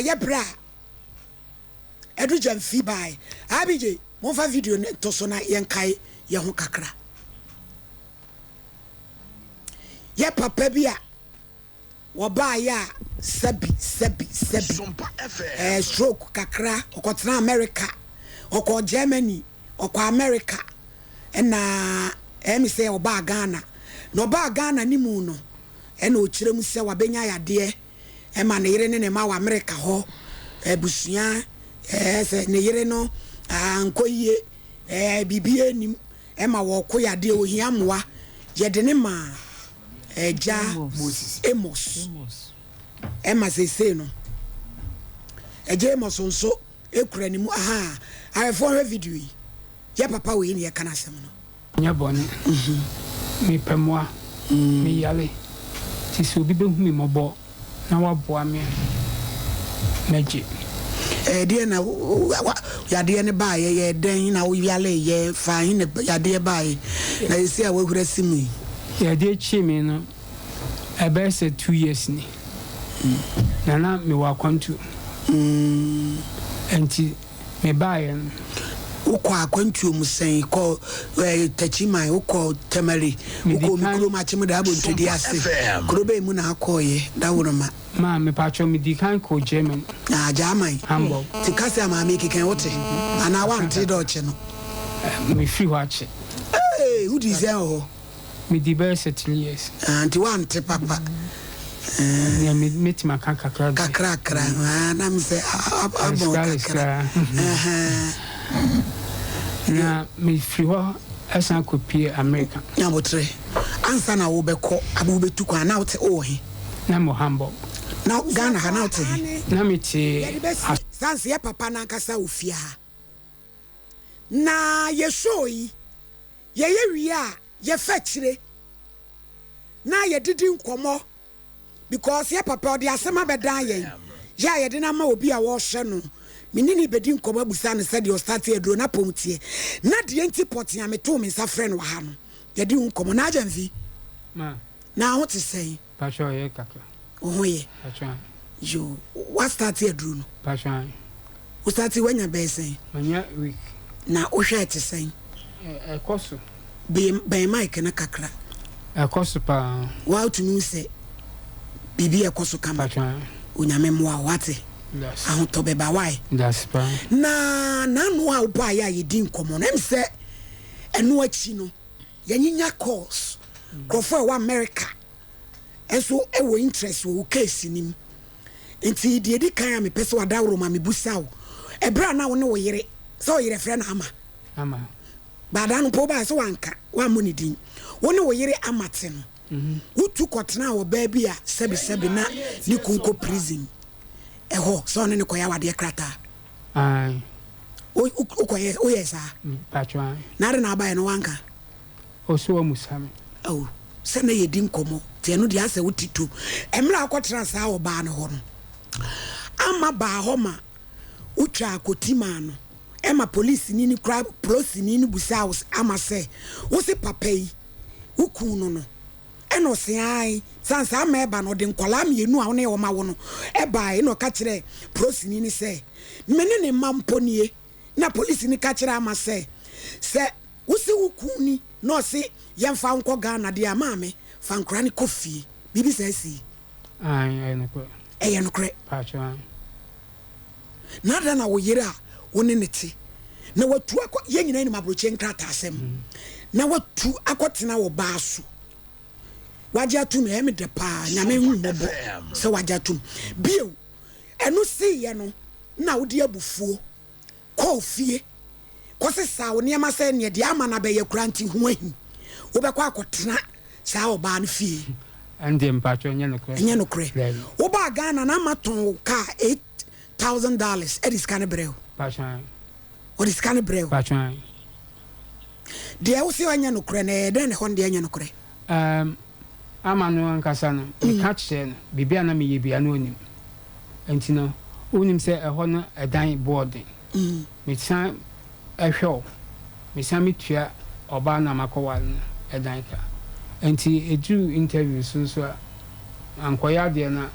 yɛ berɛ a Adu Gyamfi baeɛ. RBJ, momfa video no nto so na yɛnkae yɛn ho kakra. Yɛ papa bi a wɔbaeɛ a sɛbi sɛbi sɛbi ɛɛ stroke kakra, ɔkɔtena America, ɔkɔɔ Germany, ɔkɔ America, ɛna ɛyɛ me sɛ ɔbaa Ghana. Na ɔbaa Ghana ne mu no, ɛna ɔkyerɛ mu sɛ wabɛnya yadeɛ ɛma ne yere ne ne mma wɔ America hɔ, abusua ɛɛ sɛ ne yere no ankɔ yie, ɛɛ biribiara nnim, ɛma wɔko yadeɛ, ohia mmoa, yɛde ne maa Agya Amos. Ɛma seesei no, Agya Amos nso kura ne mu. Aha, ahwɛfoɔ hwɛ video yi. Yɛ papa wei ne yɛka n'asɛm no. Nyɛ bɔne. Mepɛ mmoa. Meyare. Nti sɛ obi bɛhu me mmɔbɔ na waboa me a, mɛgye. Ɛdeɛn na yadeɛ no baeɛ? Yɛɛ dɛn na woyareeɛ? Faa he na yadeɛ baeɛ na seesei a woahuri asi mu yi? Yadeɛ kyee me no, ɛbɛyɛ sɛ 2 years ni. Na na mewɔ akwantuo. Nti mebaeɛ no. Wokɔ akwantuo mu sɛn? Kɔ Takyiman, wokɔ Tamale, wokɔ me kurom Akyem Abɔntwedi ase. Kuro bɛn mu na akɔɔyɛ Daworoma? Ma mepatwɔ, medi kan kɔ Germany. Ah, German. Hamburg. Ti kasa a maame keka wote anaa wante dɔɔkye no? Mefiri hɔ akyɛ. Ee, wodii sɛn wɔ hɔ? Medi bɛyɛ sɛ 3 years. Ah, nti wante papa. Nea mɛtumi aka kakra bi. Kakrakra. Ah, na me sɛ abɔn kakra. Na mefiri hɔ ɛsan kɔpie America. Nyabotrɛ, ansa na wobɛkɔ abo wobɛtu kwan na wote wowɔ he? Na mewɔ Hamburg. Na Ghana ha na wote he? Na mete. Sanse yɛ papa n'ankasa wɔ fie ha. Na yɛ show yi, yɛyɛ wie a, yɛfa akyire na yɛdidi nkɔmmɔ because yɛ papa ɔde asɛm abɛdan yɛn yɛ a yɛde no ama obi a wɔrehwɛ no. Me ne ne bɛdi nkɔmmɔ abusa no sɛdeɛ ɔstarte aduro na pɔm teɛ na deɛ nti pɔte a metoo me nsa frɛ no wɔ ha no, yɛde ho nkɔmmɔ. Na Agyamfi, Ma. Na ho te sɛn? Patwɔ, yɛ kakra. Wo ho yɛ? Patwɔ. Yo, woastarte aduro no? Patwɔ. Wo starte woanya bɛyɛ sɛn? Manya week. Na wohwɛ ɛte sɛn? Ɛkɔ so. Bɛn mic no kakra. Ɛkɔ so paa. Woatumi hu sɛ biribi ɛkɔ so kama? Patwɔ. Onyame mmoa wo, wate? Yes. Ahotɔ bɛba, why? That's paa. Na n'ano a wobaeɛ a yɛdi nkɔmmɔ no, ɛm sɛ ɛno akyi no, yɛnyinya calls. Nkurɔfoɔ a ɛwɔ America nso wɔ interest wɔ wo case no mu. Nti deɛ ɛdi kan a mepɛ sɛ wadaworo ma mebusa wo, ɛberɛ a na wo ne wo yere, sɛ wo yere frɛ no Ama? Ama. Baadaa no mpo wobaeɛ sɛ wanka, wammɔ ne din. Wo ne wo yere Ama te no, wotu kɔtenaa ɔbaa bi a sɛbesɛbe na ne kun kɔ prison ɛhɔ sɛ ɔne ne kɔyɛ awadeɛ krataa. Ae. Wokɔyɛ, woyɛ saa? Patwɔ, ae. Na ade na abaeɛ no wanka? Ɔso wamusa me. Oh, sɛ na yɛdi nkɔmmɔ, nti ɛno deɛ asɛ wote tom. Mmerɛ a wokɔtenaa saa ɔbaa no hɔ no, Ama baa hɔ ma wotwaa kɔti maa no, ɛma polisini no koraa, polosini no busaa wo Ama sɛ, wo se papa yi, wo kuu no no? Ɛna ɔse ae, sane sɛ Ama ɛba no, ɔde nkwadaa mmienu a wo ne wɔn awo no baeɛ, ɛna ɔka kyerɛɛ polosini no sɛ, me ne ne mma mpo nie. Na polisini ka kyerɛɛ Ama sɛ, sɛ wo se wo kun ni na ɔse yɛmfa wo nkɔ Ghana deɛ a, maame, fa nkwadaa no kɔ fie. Biribi saa sii? Ae, ɛyɛ nokorɛ. Ɛyɛ nokorɛ. Paatwɔ, ae. Na adɛn na wo yere a wo ne no te na watu akɔ, yɛn nyinaa nim aburokyire nkrataasɛm, na watu akɔtena ɔbaa so, wagye atom, ɛyɛ me dɛ paa, Nyame nhu mmɔbɔ sɛ wagye atom. Bio, ɛno siiɛ no na wode abufuo kɔɔ fie kɔsesaa wo nneɛma sɛ neɛ deɛ ama no abɛyɛ koraa nti ho ahi, wobɛkɔ akɔtena saa ɔbaa no fie. Ɛndeɛ mpakyɛw, ɛnyɛ nokorɛ. Ɛnyɛ nokorɛ. Dabi. Wobaa Ghana na ama tɔn wo kaa $8,000 ɛde sika no brɛ wo. Pakyɛw. Ɔde sika no brɛ wo. Pakyɛw. Deɛ wo se ɛnyɛ nokorɛ no, ɛyɛ dɛn na ɛhɔ no deɛ ɛnyɛ nokorɛ? Ama no ankasa no, meka kyerɛɛ no, biribi a na meyɛ biara na ɔnim. Nti no, wonim sɛ ɛhɔ no ɛdan boɔ den. Mesan hwɛ wo, mesan metua ɔbaa no a makɔware no ɛdan ka. Nti ɛduruu interview so nso a, mankɔyɛ adeɛ no a.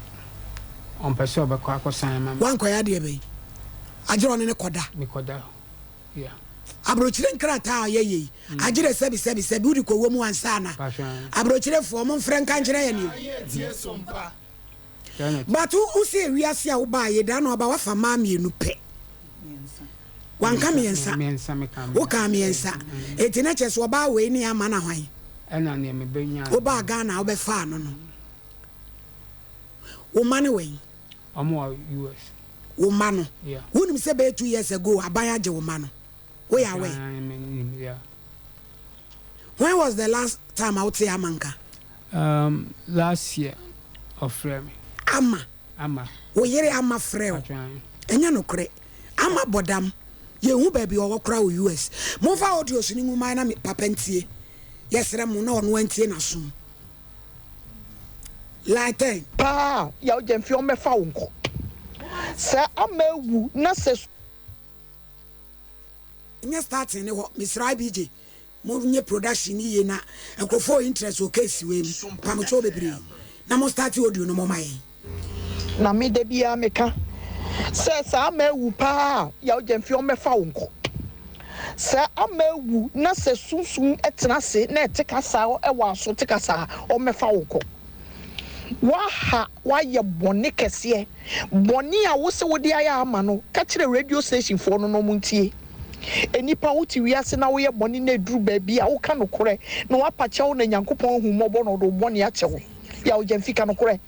Ɔmpɛ sɛ ɔbɛkɔ akɔ sign ama me. Wankɔyɛ adeɛ bɛn? Agyerɛ ɔne no kɔda. Mekɔda hɔ, yeah. Abrokyire nkrataa a ɔyɛ yei, agyerɛ sɛbi sɛbi sɛbi wode kɔwɔ mu ansa na. Abrokyire foɔ momfrɛ nka nkyerɛ yɛn o. But wo se wiase a wobaa yei daa na waba wafa mmaa mienu pɛ. Wanka miensa. Wokaa miensa. Enti na kyerɛ sɛ ɔbaa wei ne ama na hwan? Wobaa Ghana a wobɛfaa no no. Wo mma ne wɛn? Ɔmo wɔ US. Wo mma no? Wonim sɛ bɛyɛ 2 years ago aban agye wo mma no? Woyɛ aware? When was the last time a wote Ama nka? Last year ɔfrɛ me. Ama? Ama. Wo yere Ama frɛ wo? Ɛnyɛ nokorɛ. Ama bɔ dam. Yɛnhu baabi ɔwɔ koraa wɔ US. Momfa audios no ngu mman na me papa ntie. Yɛsrɛ mo na ɔno antie n'asom. Line 10. Paa yaw gyamfi ɔmmɛfa wo nkɔ. Sɛ ama awu na sɛ. Nyɛ starting ne hɔ mesrɛ IBJ mo nyɛ production no yie na nkurɔfoɔ wɔ interest wɔ case wei mu mpamokyɛw bebree na mo start audio no mo ma yɛn. Na me da biara me ka sɛ sɛ ama awu paa a yaw gyamfi ɔmmɛfa wo nkɔ. Sɛ ama awu na sɛ sunsum tena ase na ɛte kasa wɔ aso te kasa a ɔmmɛfa wo nkɔ. Woaha woayɛ bɔne kɛseɛ. Bɔne a wose wode ayɛ ama no, ka kyerɛ radio station foɔ no na wɔn ntie. Nnipa wote wiase na woyɛ bɔne na ɛduru baabi a woka nokorɛ na wapa kyɛw na Nyankopɔn ahu mmɔbɔ na ɔde wo bɔne akyɛ wo. Yaw Gyamfi ka nokorɛ.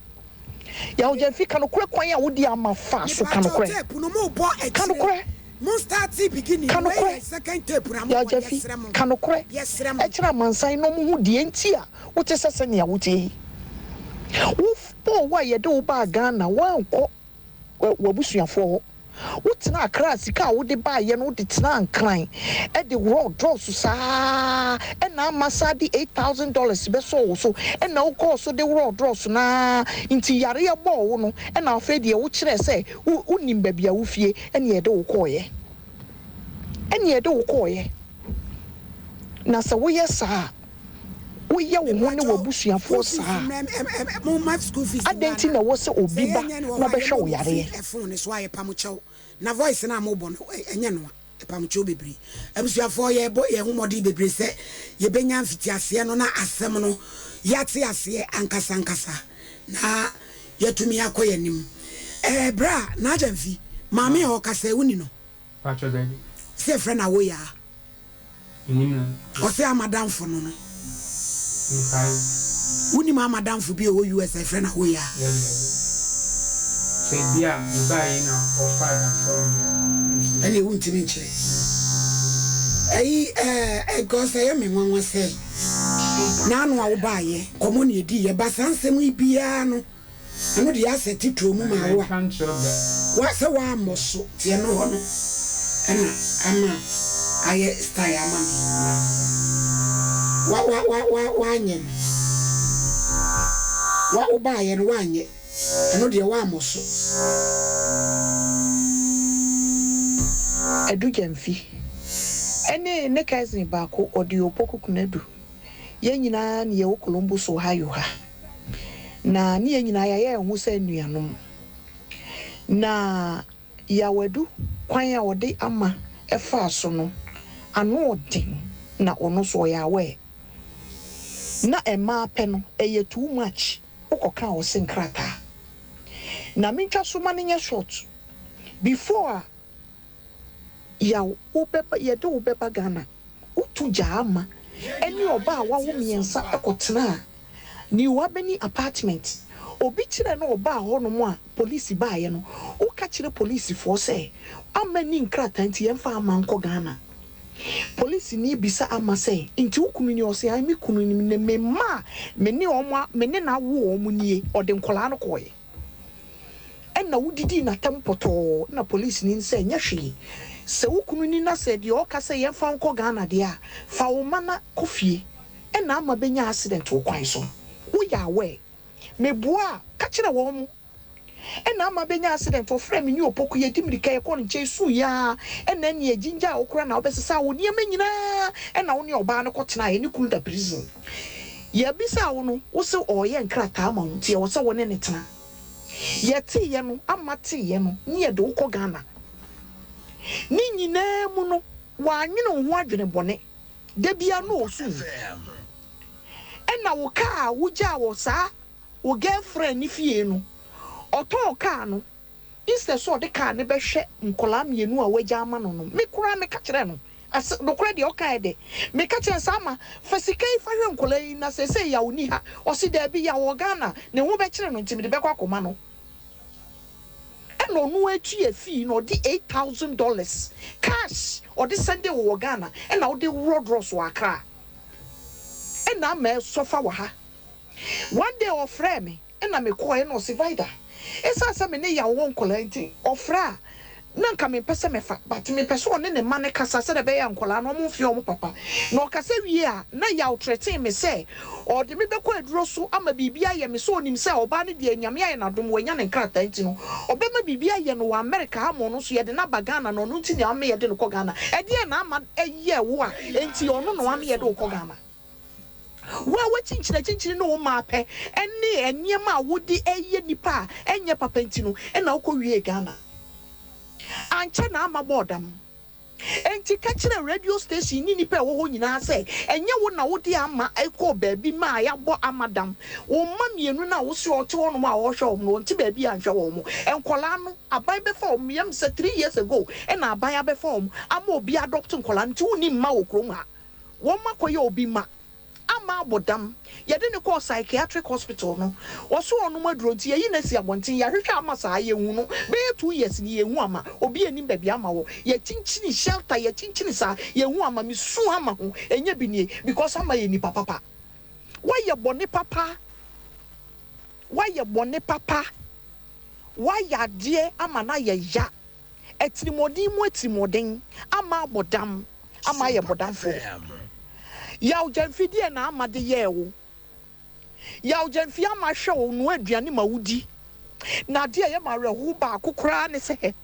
Yaw Gyamfi ka nokorɛ kwan a wode ama fa so ka Mepakyɛw nokorɛ. tape no mo bɔ Ka akyire nokorɛ. mo starte beginning Ka wei nokorɛ. yɛ second tape na mo Yaw bɔ Gyamfi yɛsrɛ mo ka nokorɛ yɛsrɛ mo. kyerɛ amansan na wɔn hu deɛ nti a wote sɛ sɛnea woteɛ yi. Wo bɔɔ wo a yɛde wo baa Ghana woankɔ w'abusuafoɔ hɔ. Wotenaa Accra sika a wode baeɛ no wode tenaa Nkran de worɔɔ drɔs saa ɛna ama saa de $8,000 bɛsɔɔ wo so ɛna wokɔɔ so de worɔɔ drɔs no ara nti yareɛ bɔɔ wo no ɛna afei deɛ wokyerɛɛ sɛ wonim baabi a wofie ɛne yɛde wo kɔeɛ ɛne yɛde wo kɔeɛ na sɛ woyɛ saa a woyɛ wo ho ne Mepakyɛw w'abusuafoɔ school fees saa mmrɛ m mo ma school fees adɛn mmra nti na na ɛwɔ sɛ sɛ obi ba yɛnyɛ no wɔ na hɔ a ɔbɛhwɛ yɛmmɔ wo no fi yareɛ? ɛfon no so a yɛpamokyɛw na voice no a mobɔ no ɛnyɛ noa yɛpamokyɛw bebree abusuafoɔ yɛbɔ yɛn ho mmɔden bebree sɛ yɛbɛnya mfitiaseɛ no na asɛm no yɛate aseɛ ankasa ankasa na yɛatumi akɔ yɛn anim ɛɛ berɛ a Naagya Mfi maame a ɔkasa yi woni no Pakyɛ dabi. Sɛ yɛfrɛ no Awoyaa. Menim no. Ɔsɛ ama damfo no no. Mekae. Wonim ama damfo bi a ɔwɔ US a yɛfrɛ no Awoyaa? Dabi dabi. Sɛ bi a mebaeɛ yi na ɔfaa damfo no deɛ a, mentumi. Ɛneɛ wontumi nkyerɛ. Ɛyi ɛɛ because ɛyɛ me nwanwa sɛ n'ano a wobaeɛ nkɔmmɔ na yɛdiiɛ but saa nsɛm yi biara no Ɛno deɛ asɛ titire mu ma wo a wa sɛ woammɔ so nti ɛno hɔ no ɛna ama ayɛ style ama me wa wa wa wa woanyɛ no wa wobaayɛ no woanyɛ ɛno deɛ woammɔ so. Adu Gyamfi ne ne cousin baako ɔde Opoku Konadu. Yɛn nyinaa ne yɛwɔ Columbus, Ohio ha. Na ne yɛn nyinaa yɛayɛ yɛn ho sɛ anuanom. Na Yaw Adu kwan a ɔde ama faa so no, ano ɔden na ɔno nso ɔyɛ aware. Na mmaa pɛ no, ɛyɛ too much, wokɔka a ɔse nkrataa. Na mentwa so ma no nyɛ short, before a Yaw wobɛba yɛde wo bɛba Ghana, wotu gyaa ma ɛne ɔbaa a wawo miɛnsa kɔtenaa New Albany apartment. Obi kyerɛ no ɔbaa hɔ nom a police baeɛ no, woka kyerɛ policefoɔ sɛ Ama nni nkrataa nti yɛmfa Ama nkɔ Ghana. Polisini bisa Ama sɛ, Nti wo kunu nie? Ɔse, Ae me kunu nie, ne me mma a me ne wɔn me ne no awo wɔn nie. Ɔde nkwadaa no kɔeɛ. Ɛnna wodidii no atɛm pɔtɔɔ. Ɛnna polisini no sɛ, Ɛnyɛ hwee. Sɛ wo kunu ni na sɛ deɛ ɔka sɛ yɛmfa wo nkɔ Ghana deɛ a, fa wo mma na kɔ fie. Ɛnna Ama bɛnya accident wɔ kwan so. Woyɛ aware? Meboa a, ka kyerɛ wɔn. Ɛnna Ama bɛnya accident, ɔfrɛɛ me ne Opoku, yɛdi mmirika yɛkɔɔ ne nkyɛn suiɛ ara. Ɛnna ɛnneɛ gyingyaa wo koraa na wobɛsesa wo nneɛma nyinaa. Ɛnna wo ne ɔbaa no kɔtenaeɛ, ne kunu da prison. Yɛbisaa wo no, wose ɔreyɛ nkrataa ma wo nti ɛwɔ sɛ wo ne no tena. Yɛteeɛ no, ama teeɛ no, ne yɛde wo kɔ Ghana. Ne nyinaa mu no, wannwene wo ho adwene bɔne. Da biara na ɔresu wo. Ɛna wo kaa a wogyaa wɔ saa wo girlfriend no fie no, ɔtɔn kaa no, instead sɛ ɔde kaa no bɛhwɛ nkwadaa mmienu a wagya ama no no, me koraa meka kyerɛɛ no, ase, nokorɛ deɛ ɔkaeɛ de, meka kyerɛɛ no sɛ, Ama, fa sika yi fa hwɛ nkwadaa yi na seesei Yaw nni ha. Ɔse, daabi, Yaw wɔ Ghana, ne ho bɛkyere no nti mede bɛkɔ akɔma no. Ɛna ɔno ara tua fee na ɔde $8,000 cash ɔde sɛndee wo wɔ Ghana ɛna wode worɔ drɔs wɔ Accra. Ɛna ama ɛsɔfa wɔ ha. One day ɔfrɛɛ me ɛna me kɔɔɛ ɛna ɔse Vida ɛsiane sɛ me ne Yaw wɔ nkwadaa nti ɔfrɛ a na nka mempɛ sɛ mɛfa but mepɛ sɛ ɔne ne mma no kasa sɛdeɛ ɛbɛyɛ a nkwadaa no ɔmo mfeɛ ɔmo papa na ɔkasa wie a na Yaw threaten me sɛ ɔde me bɛkɔ aduro so ama biribi ayɛ me sɛ ɔnim sɛ ɔbaa no deɛ Nyame ayɛ no adom wanya ne nkrataa nti no ɔbɛma biribi ayɛ no wɔ America ha ma ɔno nso yɛde no aba Ghana na ɔno nti na ama yɛde no kɔ Ghana ɛdeɛn na ama ɛyɛɛ wo a enti ɔno na wama yɛde wo kɔ Ghana? Wo a woakyinkyinakyinkyini ne wo mma apɛ ne nneɛma a wode reyɛ nnipa a ɛnyɛ papa nti no na wokɔwiee Ghana. Ankyɛ na ama bɔɔ dam. Enti ka kyerɛ radio station ne nnipa a ɛwɔ hɔ nyinaa sɛ ɛnyɛ wo na wode ama kɔɔ baabi maa yɛabɔ ama dam. Wo mma mmienu no a wose ɔte hɔnom a ɔrehwɛ wɔn no, ɔnte baabi a nhwɛ wɔn. Nkwadaa no, aban bɛfa wɔn. Meyam sɛ 3 years ago na aban abɛfa wɔn ama obi adopt nkwadaa no nti wonni mma wɔ kurom ha. Wɔn akɔyɛ obi ma ama abɔ dam. Yɛde no kɔɔ psychiatric hospital no, wɔse ɔnom aduro nti yɛyi no asi abɔnten. Yɛahwehwɛ ama saa, yɛnhu no. Bɛyɛ 2 years ni yɛnhu ama. Obi nnim baabi ama wɔ. Yɛkyinkyini shelter, yɛkyinkyini saa, yɛnhu ama. Mesu ama ho, ɛnyɛ bi nie because ama yɛ nipa papa. Woayɛ bɔne papa, woayɛ bɔne papa, woayɛ adeɛ ama no ayɛ ya. Atirimuɔden mu atirimuɔden ama abɔ dam ama ayɛ bɔdamfoɔ. Yaw Gyamfi deɛ na ama de yɛɛ wo. Yaw Gyamfi ama hwɛ wo noa aduane ma wo di. Na adeɛ a ɛyɛ me awerɛhow baako koraa ne sɛ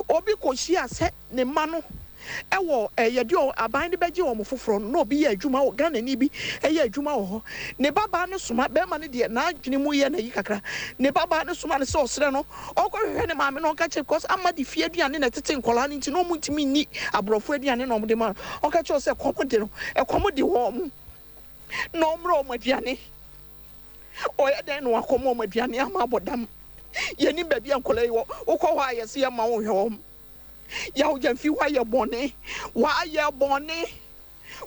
obi kɔhyia sɛ ne mma no wɔ yɛde aban de bɛgye wɔn foforɔ no na obi yɛ adwuma wɔ Ghanani bi yɛ adwuma wɔ hɔ. Ne babaa no soma bɛrima no deɛ n'adwene mu yɛ no ayi kakra. Ne babaa no soma no sɛ ɔsrɛ no ɔnkɔhwehwɛ ne maame na ɔnka kyerɛ because ama de fie aduane na ɛtete nkwadaa no nti na wɔn ntumi nni aborɔfo aduane na wɔn de ma no. Ɔnka kyerɛ sɛ kɔm de no ɛkɔm de wɔn na ɔmmerɛ wɔn aduane. Ɔyɛ dɛn na wakɔm wɔn aduane ama abɔ dam. Yɛnim baabi a nkwadaa yi wɔ. Wokɔ hɔ a yɛse yɛmma wo nhwɛ wɔn. Yaw Gyamfi woayɛ bɔne, woayɛ bɔne,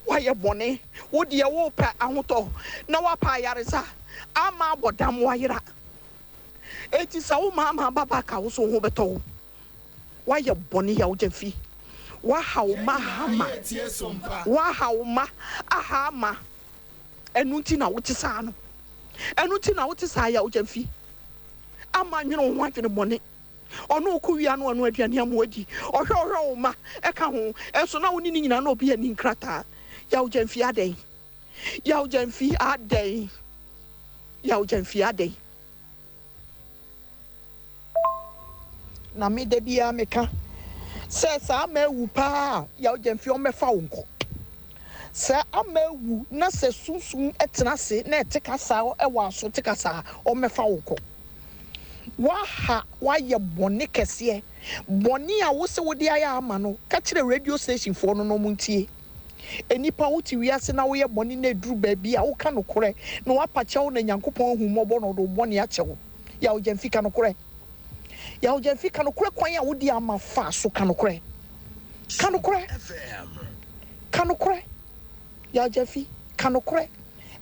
woayɛ bɔne. Wo deɛ wopɛ ahotɔ na woapɛ ayaresa ama abɔ dam woayera. Enti sɛ wo maama ba back a wo so wo ho bɛtɔ wo. Woayɛ bɔne Yaw Gyamfi. Woaha wo mma aha ma. Woaha wo mma aha ama. Ɛno nti na wote saa no. Ɛno nti na wote saa Yaw Gyamfi. Ama nwene wo ho adwene bɔne. Ɔno ɔkɔ wia no ɔno aduane ama wadi. Ɔhwɛ ɔhwɛ wo mma ɛka ho. Ɛnso na wo ne ne nyinaa na obi ani nkrataa. Yaw Gyamfi adɛn? Yaw Gyamfi adɛn? Yaw Gyamfi adɛn? Na me da biara meka sɛ saa ama awu paa a Yaw Gyamfi ɔmmɛfa wo nkɔ. Sɛ ama awu na sɛ sunsum tena ase na ɛte kasa wɔ aso te kasa a ɔmmɛfa wo nkɔ. Woaha woayɛ bɔne kɛseɛ. Bɔne a wose wode ayɛ ama no, ka kyerɛ radio station foɔ no na ɔmo ntie. Nnipa wote wiase na woyɛ bɔne na ɛduru baabi a woka nokorɛ na woapa kyɛw na Nyankopɔn ahu mmɔbɔ na ɔde wo bɔne akyɛ wo. Yaw Gyamfi ka nokorɛ. Yaw Gyamfi ka nokorɛ kwan a wode ama fa so ka nokorɛ. Ka nokorɛ. Ka nokorɛ. Yaw Gyamfi ka nokorɛ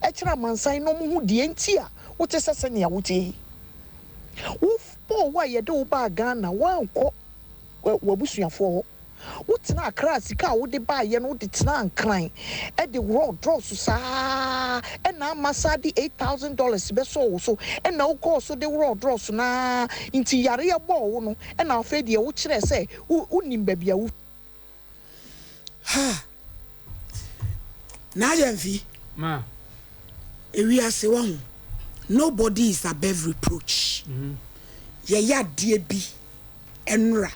kyerɛ amansan na ɔmo hu deɛ nti a wote sɛ sɛnea wote yi. Wo bɔɔ wo a yɛde wo baa Ghana woankɔ w'abusuafoɔ hɔ. Wotena Accra sika a wode baeɛ no wode tenaa Nkran de worɔɔ drɔs saa ɛna ama saa de $8,000 bɛsɔɔ wo so ɛna wokɔɔ so de worɔɔ drɔs no ara nti yareɛ bɔɔ wo no ɛna afei deɛ wokyerɛɛ sɛ wonim baabi a wo Ha! N'ayɛnfi. Ma. Ewiase wahu. Nobody is above reproach. Yɛyɛ adeɛ bi ɛnora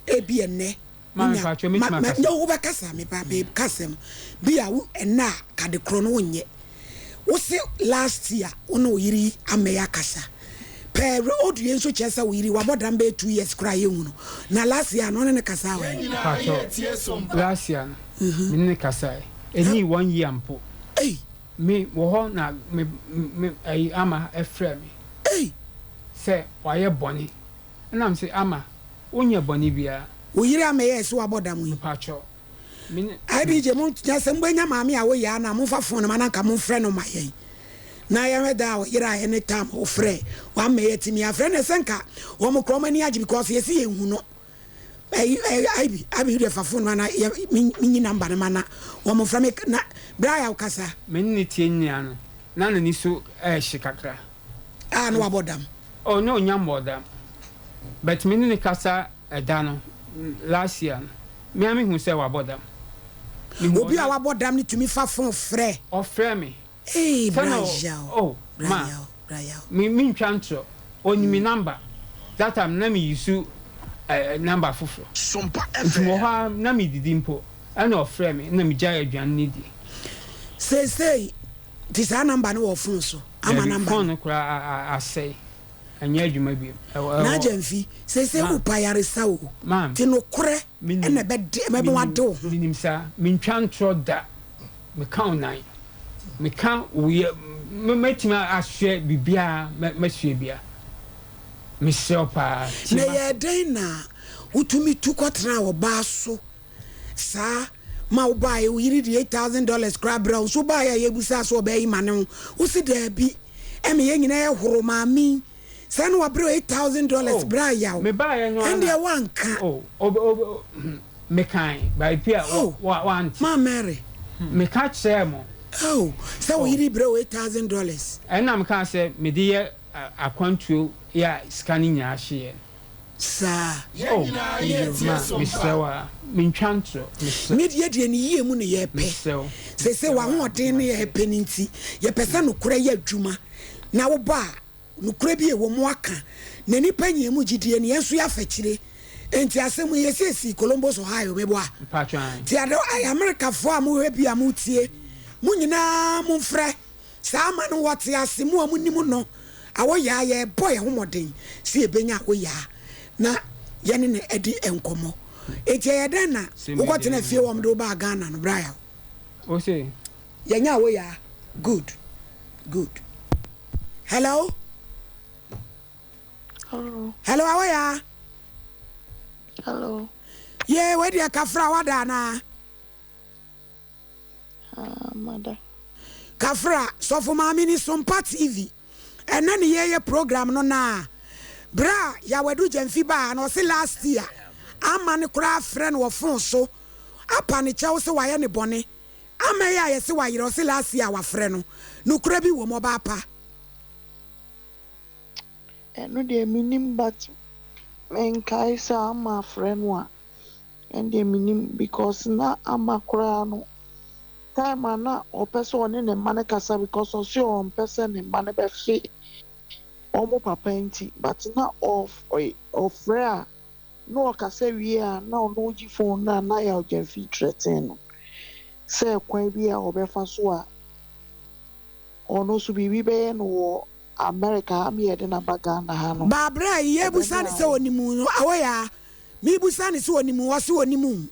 ebi ɛnɛ. Ma me paatwa mi tuma kasa. Ma wobɛkasa me pa me kasɛm bi a wo ɛnɛ a kade korɔ no wonyɛ. Wose last year wo ne wo yere yi amɛyɛ akasa. Pɛɛ audio yi nso kyerɛ sɛ wo yere wabɔ dam bɛyɛ 2 years koraa yɛnhu no. Na last year no ɔne ne kasaa wɔ he? Pakyɛw, last year no me ne no kasae. Ɛnii one year mpo. Ei! Me wɔ hɔ na me me ɛyi Ama frɛɛ me. Ei! Sɛ wayɛ bɔne. Ɛna me se Ama wonyɛ bɔne biara. Wo yere amɛyɛɛ sɛ wabɔ dam yi? Mepakyɛw, me ne. IBJ mo nya sɛ mobɛnya maame a woyɛ a na momfa phone no ma na nka momfrɛ no ma yɛn na yɛnhwɛ da a ɔyeraeɛ ne time a ɔfrɛɛ wamma yɛatumi afrɛ no sɛ nka wɔn koraa wɔn ani agye because yɛsi yɛnhu no ɛyi ɛyi IB IB deɛ fa phone ma na yɛ menyi number no ma na wɔn mfrɛ me na bra yɛ awokasa. Me ne no tie nyinaa no na n'ani so ɛɛhye kakra. A na wabɔ dam. Oh na ɔnnya mmɔɔ dam but me ne no kasa ɛda no last year no me ara me hu sɛ wabɔ dam. Me hu Obi a wabɔ dam no tumi fa phone frɛ. Ɔfrɛ me. Eii Sɛ bra na yaw oh bra ma yaw bra yaw. me me ntwa ntorɔ ɔnim me number that time na me use eh number foforɔ nti mewɔ hɔ ara na me didi mpo ɛna ɔfrɛ me ɛna me gyae aduane no die. Seesei nti saa number no wɔ phone so ama Dabi number phone no. no koraa asɛe ɛnyɛ adwuma bio ɛwɔ ɛwɔ. N'agya mfi seesei Ma wo pa ayaresa o maame nti nokorɛ menim na ɛbɛde ɛbɛma menim wade wo ho. menim saa mentwa ntorɔ da meka wo nan meka wo yɛ mɛ mɛtumi asoɛ biribiara mɛ mɛsoɛ bia mesrɛ wo paa tie Na m'asɛm. ɛyɛɛ dɛn na wotumi tu kɔtenaa ɔbaa so saa ma wobaeɛ wo yere de $8,000 koraa brɛ wo nso wobaeɛ a yɛbusaa sɛ ɔbaa yi ma ne ho wo se daabi ɛme yɛn nyinaa yɛhoro maame yi saa na wabrɛ wo $8,000 Oh, berɛ a yaw mebaeɛ no ara na ɛndeɛ woanka oh, ob, ob, hmm, mekae baabi a oh wa, wante. Ma Mary Meka kyerɛɛ mo. Oh, sɛ wo Oh. yere brɛ wo $8,000. Ɛnna mekaa sɛ mede yɛ akwantuo yɛ a sika no nyinaa hyeeɛ no. Saa. Oh, ma, mesrɛ wo ara, mentwa ntorɔ, mesrɛ. Me deɛ deɛ ne yie mu ne yɛpɛ. Mesrɛ wo, Seesei mesrɛ wo ara, w'ahoɔden ne mate. yɛpɛ no nti, yɛpɛ sɛ nokorɛ yɛ adwuma. Na wobɔ a, nokorɛ bi ɛwɔ mu aka. Na nnipa nyia mu gyidie no, yɛn nso yɛafa akyire. Enti asɛm yi, yɛsi esii Columbus, Ohio, meboa? Mpakyɛ ae. Nti ade, Amerikafoɔ a mohwɛ bi a motie, mo nyinaa momfrɛ. Saa ama no wɔte ase, mo a monim no, Awoyaa, yɛrebɔ yɛn ho mmɔden sɛ yɛbɛnya Awoyaa na yɛne no adi nkɔmmɔ. Enti ɛyɛ dɛn na wokɔtena fie wɔn de wo baa Ghana no, bra yaw? Wo se? Yɛnya Awoyaa, good, good. Hello? Hello. Hello, Awoyaa. Hello. Yee, wei deɛ kafra wada anaa? Ah, mada. Kafra, Sɔfo Maame ni Sompa TV. Ɛnɛ ne yɛyɛ program no naa. Berɛ a Yaw Adu Gyamfi baa no ɔse last year ama no koraa frɛ no wɔ phone so apa ne kyɛw sɛ wayɛ ne bɔne. Ama yi a yɛse wayerɛ ɔse last year wafrɛ no. Nokorɛ bi wom ɔbaa pa. Ɛno deɛ mennim but menkae sɛ ama afrɛ no a ɛndeɛ mennim because na ama koraa no time a na ɔpɛ sɛ ɔne ne mma no kasa because ɔse ɔmpɛ sɛ ne mma no bɛfe wɔn papa nti but na ɔfrɛ a na ɔkasa wie a na ɔno gye phone no a na Yaw Gyamfi threaten no sɛ kwan bi a ɔbɛfa so a ɔno nso biribi bɛyɛ no wɔ America ha ma yɛde no aba Ghana ha no Baa berɛ a yɛbusa ɔbɛma no sɛ ɔnim no, Awoyaa, mebusa no sɛ ɔnim wo, ɔse ɔnim wo.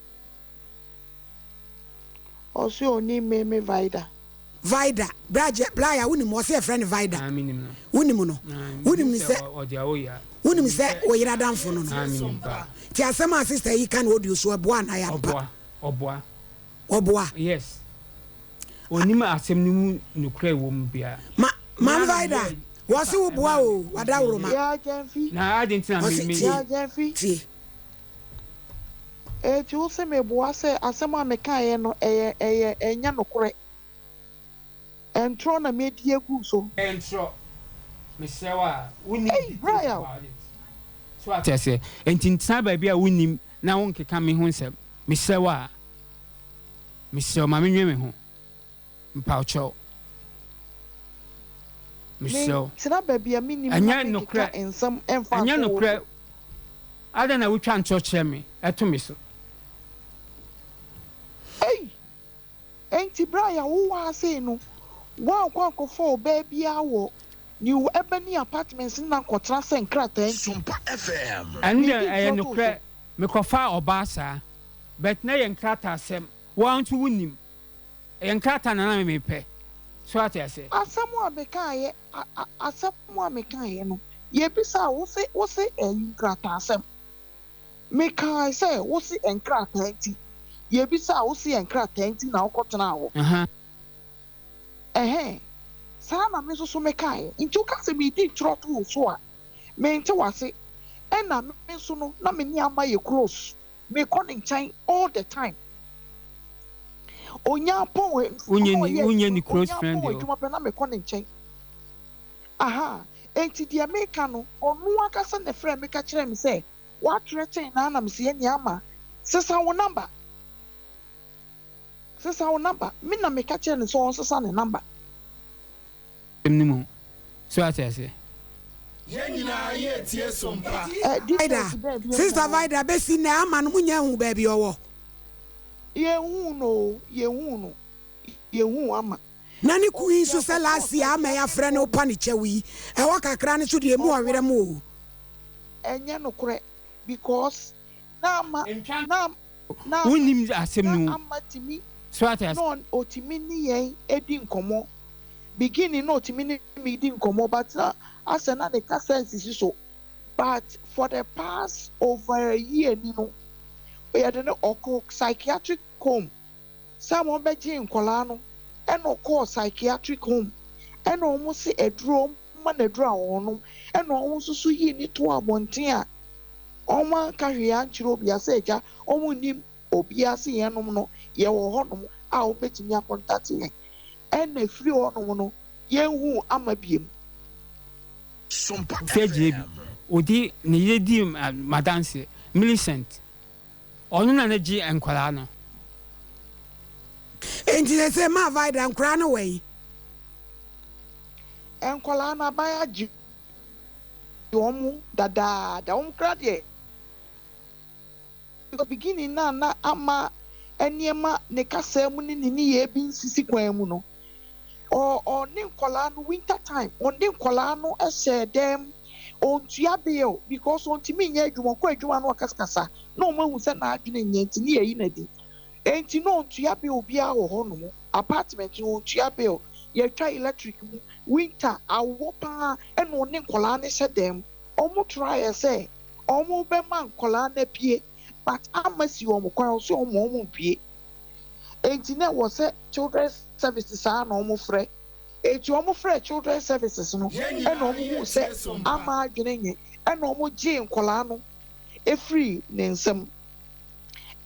Ɔse ɔnim me me Vida. Vida, bra gye, bra ya wonim ɔse yɛfrɛ no Vida. Ah, menim no. Wonim no? Ah, Wonim menim no sɛ sɛ, ɔde Awoyaa. wonim Menim sɛ sɛ, wo yere adamfo no no? ah, menim paa. Nti asɛm a sister yi ka no audio so ɛboa anaa ɛyɛ ampa? Ɔboa, ɔboa. Ɔboa. Yes. Ɔnim asɛm no mu nokorɛ ɛwɔ mu biara. Ma, Me Maame ara na Vida, meyɛɛ wɔse paper wo boa ɛmaa o, me wadaworo ma. meyɛɛ. Yaa Gyamfi. Na adɛn nti na me Ɔse me tie, Yaa Gyamfi. tie. Enti wo se meboa sɛ asɛm a mekaeɛ no ɛyɛ ɛyɛ ɛnyɛ nokorɛ? Ntorɔ na medi agu so. Ɛyɛ ntorɔ. Mesrɛ wo a, wonnim Ei, details Brian! about it. So ate aseɛ? Enti ntena baabi a wonnim na wonkeka me ho nsɛm. Mesrɛ wo a. Mesrɛ wo, ma menwene me ho. Mpaokyɛw. Mesrɛ wo. Mentena baabi a mennim na Ɛnyɛ menkeka nokorɛ. nsɛm mfa Ɛnyɛ nto wo nokorɛ. so. Adɛn na wotwa ntorɔ kyerɛ me to me so? Ei! Enti berɛ a yɛawo wo ha sei no, woankɔ ankɔfa ɔbaa biara wɔ. New Ebony Apartments no na nkɔtena sɛ nkrataa nti. Sompa FM. Ɛno deɛ Medi ɛyɛ ntorɔ too nokorɛ so. mekɔfaa ɔbaa saa but na ɛyɛ nkrataasɛm wo ara nso wonim ɛyɛ nkrataa na na mepɛ so ate aseɛ. Asɛm a mekaeɛ a a asɛm a mekaeɛ no yɛbisaa wo se wo se ɛyi nkrataasɛm. Mekae sɛ wo se nkrataa nti yɛbisaa wo se nkrataa nti na wokɔtenaa hɔ. Aha. Ɛhɛn, saa na me nso so mekaeɛ. Nti woka sɛ meredi ntorɔ to wo so a, mente w'ase. Ɛna me nso no, na me ne Ama yɛ close. Mekɔ ne nkyɛn all the time. Ɔnya pɔn, Wonyɛ ɔno ni ɔyɛ wonyɛ adwuma, ne close ɔnya friend pɔn deɛ o. adwuma pɛ na mekɔ ne nkyɛn. Aha, enti deɛ meka no, ɔno ankasa na ɛfrɛɛ me ka kyerɛɛ me sɛ, woathreaten no ara na mese ɛnneɛ Ama, sesa wo number. Sesa wo number. Me na meka kyerɛɛ no sɛ ɔnsesa ne number. No mu. So ate aseɛ? Yɛn nyinaa yɛretie som pa. Ɛ Vida, details bɛɛ bi Sister mu hɔ. Vida, bɛsi nnɛ ama no monya ahu baabi ɔwɔ? Yɛnhuu no o, yɛnhuu no, yɛnhuu Ama. Na ne kun yi nso Ɔsi sɛ last ɔkɔɔ year ama psychiatric yɛafrɛ no home. wopa ne kyɛw yi, ɛhɔ kakra no nso deɛ ɛmu Ɔboa. ɔwerɛ mo o. Ɛnyɛ nokorɛ because na Ama Ntwa na na Ama Wonnim asɛm na no mu. Ama tumi So ate na aseɛ? ɔn ɔtumi ne yɛn di nkɔmmɔ. Beginning na ɔtumi ne me di nkɔmmɔ but na asɛ na ne kasa nsisi so. But for the past over a year ni no, yɛde no ɔkɔ psychiatric home. Sɛ wɔbɛgye nkwadaa no ɛna ɔkɔɔ psychiatric home ɛna wɔn se aduro wɔn ma no aduro a ɔnom ɛna wɔn nso so yii ne too abɔnten a wɔn anka hwee ankyerɛ obiara sɛ agya wɔn nnim obiara se yɛnom no yɛwɔ hɔnom a wɔbɛtumi acontact yɛn ɛna efiri hɔnom no yɛnhu Ama biem. Sompa Sɛ gyee bi. FM. Odi ne yere dii m'adanseɛ. Millicent. Ɔno na ne gye nkwadaa no. Enti sese maa Vida nkwadaa no wɔ yi? Nkwadaa no aban agye wɔn dadaada. Wɔn koraa deɛ beginning na na ama nneɛma ne kasa mu ne ne nneyɛɛ bi nsisi kwan mu no, ɔ ɔne nkwadaa no winter time ɔne nkwadaa no hyɛ dɛm ɔntua bill because ɔntumi nyɛ adwuma ɔkɔ adwuma no ɔkasakasa na wɔn ahu sɛ n'adwene nyɛ nti ne yɛyi n'adi nti na ɔntua bill biara wɔ hɔnom apartment no ɔntua bill yɛtwa electric mu winter awɔ paa ɛna ɔne nkwadaa no hyɛ dɛm wɔn try sɛ wɔn bɛma nkwadaa no apue but ama si wɔn kwan so wɔn wɔn mpue nti na ɛwɔ sɛ children services saa na wɔn frɛ eti wɔn frɛ children services no Yɛn ɛna nyinaa wɔn hu yɛretie sɛ som pa. ama adwene nyɛ ɛna wɔn gye nkwadaa no efiri ne nsam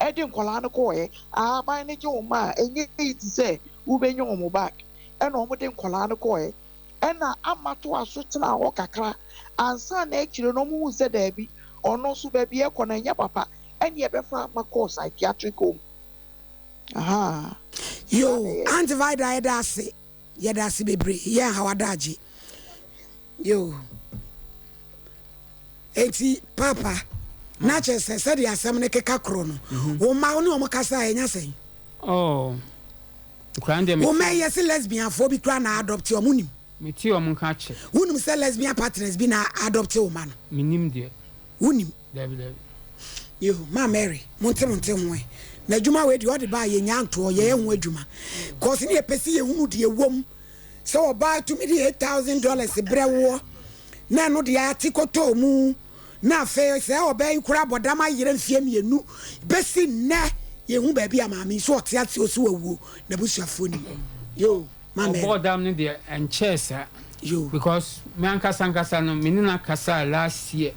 ɛde nkwadaa no kɔɔɛ ahaban no gye wɔn a ɛnyɛ yi ti sɛ wobɛnya wɔn back ɛna wɔn de nkwadaa no kɔɔɛ ɛna ama to aso tena hɔ kakra ansa na akyire no wɔn hu sɛ daabi ɔno nso baabi ɛkɔ no ɛnyɛ papa ɛne ɛbɛfa ama kɔɔ psychiatric home aha. Yo, Aunt Vida yɛda ase. Yɛda ase bebree. Yɛn ha wadagye. Yo. Enti papa na kyerɛ sɛ sɛdeɛ asɛm no keka korɔ no, wo mma wo ne wɔn kasa a ɛnya sɛn? Oh. Nkwadaa no deɛ Wo mma yɛ sɛ lesbianfoɔ bi koraa na adopt wɔn nim. Mete wɔn nka kyɛ. Wonim sɛ lesbian partners bi na adopt wo ma no? Menim deɛ. Wonim? Dabi dabi. Yo, ma Mary, monte monte ho ɛ. Na adwuma wei deɛ ɔde baa yɛnya ntoɔ, yɛyɛ ho adwuma. Kɔs ne yɛpɛ sɛ yɛhunu deɛ wom sɛ ɔbaa tumi de $8,000 brɛ woɔ na ɛno deɛ ate kɔtɔɔ mu na afei sɛ ɔbaa yi koraa bɔdam ayerɛ mfeɛ 2 bɛsi nnɛ yɛhu baabi a maame yi so ɔte ase ɔsi wawuo n'abusuafoɔ nim. Yo, ma Mary. Ɔbɔɔ dam no deɛ ɛnkyɛɛ saa. Yo. Because me ankasa ankasa no me ne no akasa last year.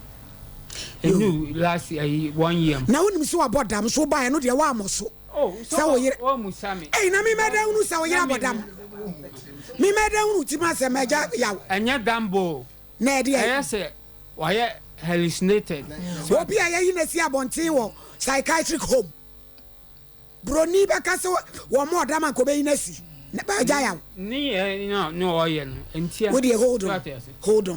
Yo. Ɛnu last year yi one year mu. Na wonim sɛ wabɔ dam so wobaeɛ no deɛ woammɔ so. Oh, Sɛ wo yere. Wɔmmusa me. Ei, na me mɛda hunu sɛ wo yere abɔ dam. Me mɛda hunu ti ma sɛ mɛgya yaw. Ɛnyɛ dam bo. Na ɛdeɛ. Ɛyɛ sɛ wayɛ hallucinated. Obi a yɛyi no asi abɔnten wɔ psychiatric home. Broni bɛka sɛ wɔn mo ɔdam anka ɔbɛyi no asi. Na bɛgya yaw. Ne yɛ na ne ɔyɛ no ntia. Wo deɛ hold on, hold on.